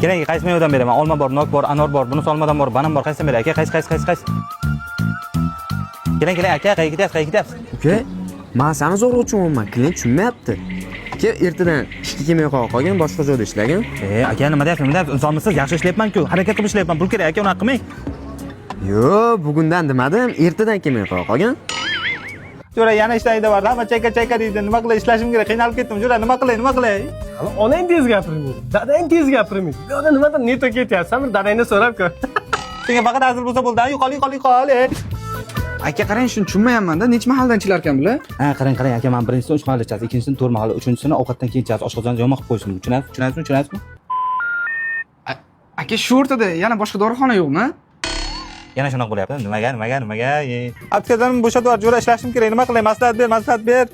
Keling, qaysi mevadan beraman? Olma bor, nok bor, anor bor, bunisi olmadan bor, banan bor. Qaysidan beray aka? Qaysi, qaysi, qaysi, qaysi? Keling, keling aka, qayerga ketyapsiz, qayerga ketyapsiz? Uka, man sani zo'rg'a tushunyapman, klient tushunmayapti. Aka, ertadan ishga kelmay qolgan, boshqa joyda ishlagin. E, aka, nima deyapsiz, nima deyapsiz? Insonmisiz? Yaxshi ishlayapman-ku. Harakat qilib ishlayapman. Pul kerak aka, unaqa qilmang. Yo'q, bugundan demadim, ertadan kelmay qolgan. Jo'ra, yana ishdan haydab yubordi. Hamma chayka chayka deydi. Nima qilay, ishlashim kerak, qiynalib ketdim. Jo'ra, nima qilay, nima qilay? Hali onang tez gapirmaydi, dadang tez gapirmaydi. Bu yoqda nimadir neto ketyapsan, bir dadangdan so'rab ko'r. Senga faqat hazil bo'lsa bo'ldi. Yo'qol, yo'qol, yo'qol. E. Aka, qarang, shuni tushunmayapman-da. Necha mahaldan chilarkan bular? Ha, qarang, qarang aka, men birinchisini 3 mahal ichasiz, ikkinchisini 4 mahal, uchinchisini ovqatdan keyin ichasiz, oshqozonni yomon qilib qo'yishim. Tushunasiz, tushunasizmi, tushunasizmi? Aka, shu o'rtada yana boshqa dorixona yo'qmi? Yana shunaqa bo'lyapti. Nimaga, nimaga, nimaga? E. Aptekadan bo'shatib yubor, jo'ra, ishlashim kerak. Nima qilay? Maslahat ber, maslahat ber.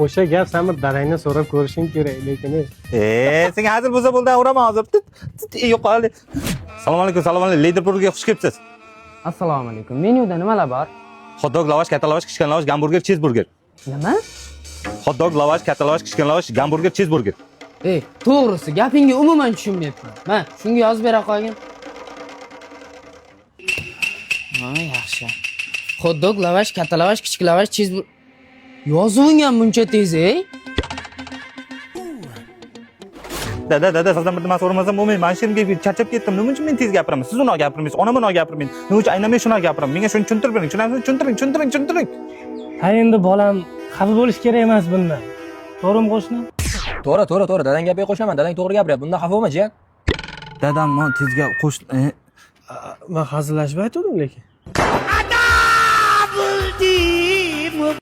O'sha gap, san bir dadangdan so'rab ko'rishing kerak, lekin E, senga hazil bo'lsa bo'ldi, uraman hozir. Tit, tit, yo'qol. Assalomu alaykum, assalomu alaykum. Liderburgga xush kelibsiz. Assalomu alaykum. Menyuda nimalar bor? Hot dog, lavash, katta lavash, kichkina lavash, gamburger, chizburger. Nima? Hot dog, lavash, katta lavash, kichkina lavash, gamburger, chizburger. Ey, to'g'risi, gapingga umuman tushunmayapman. Ma, shunga yozib bera qolgin. Ha, yaxshi. Hot dog, lavash, katta lavash, kichik lavash, chizburger. Yozuving ham buncha tez, ey? Dada, dada, sizdan bir nima so'ramasam bo'lmaydi. Man shunga charchab ketdim. Nima uchun men tez gapiraman? Siz unaqa gapirmaysiz, onam unaqa gapirmaydi. Nima uchun aynan men shunaqa gapiraman? Menga shuni tushuntirib bering. Tushunasizmi? Tushuntiring, tushuntiring, tushuntiring. Ha, endi bolam, xafa bo'lish kerak emas bundan. To'g'rimi, qo'shni? To'g'ri, to'g'ri, to'g'ri. Dadang gapiga qo'shilaman. Dadang to'g'ri gapiryapti. Bundan xafa bo'lma, jiyan. Dadam, man tez gap qo'sh. Man hazillashib aytgandim lekin.